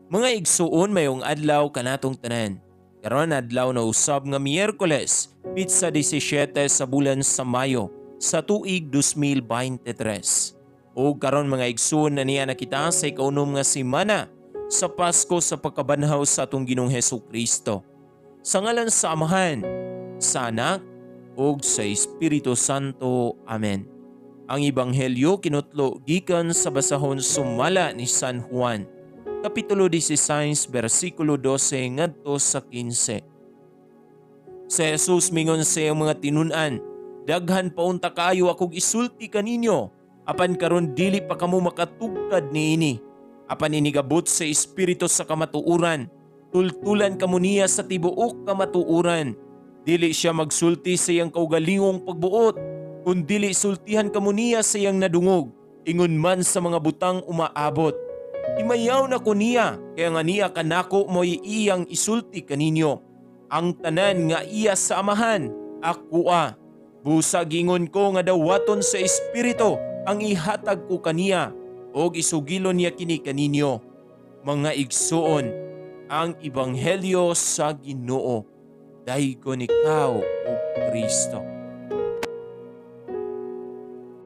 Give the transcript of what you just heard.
Mga igsuon, mayong adlaw kanatong tanan. Karon adlaw na usab nga Miyerkules, pitsa 17 sa bulan sa Mayo sa tuig 2023. O karon, mga igsuon, na niya nakita sa ikaunom nga semana sa Pasko sa pagkabanhaw sa atong Ginoong Hesus Kristo. Sa ngalan sa Amahan, sa Anak, ug sa Espiritu Santo. Amen. Ang Ebanghelyo kinutlo gikan sa basahon sumala ni San Juan, Kapitulo 16, versikulo 12 ngadto sa 15. Si Jesus mingon sa iyang mga tinun-an, "Daghan pa unta kaayo akong isulti kaninyo, apan karon dili pa kamo makatugkad niini. Apan inigabot sa Espiritu sa kamatuoran, tultulan kamo niya sa tibuok kamatuoran. Dili siya magsulti sa iyang kaugalingong pagbuot, kundili sultihan kamo niya sa iyang nadungog, ingon man sa mga butang umaabot. Himayaw na ko niya, kaya nga niya kanako mo'y iyang isulti kaninyo. Ang tanan nga iya sa Amahan, akoa. Busa gingon ko nga dawaton sa Espiritu ang ihatag ko kaniya, og isugilon niya kini kaninyo." Mga igsuon, ang Ebanghelyo sa Ginoo. Daygon ikaw, o Kristo.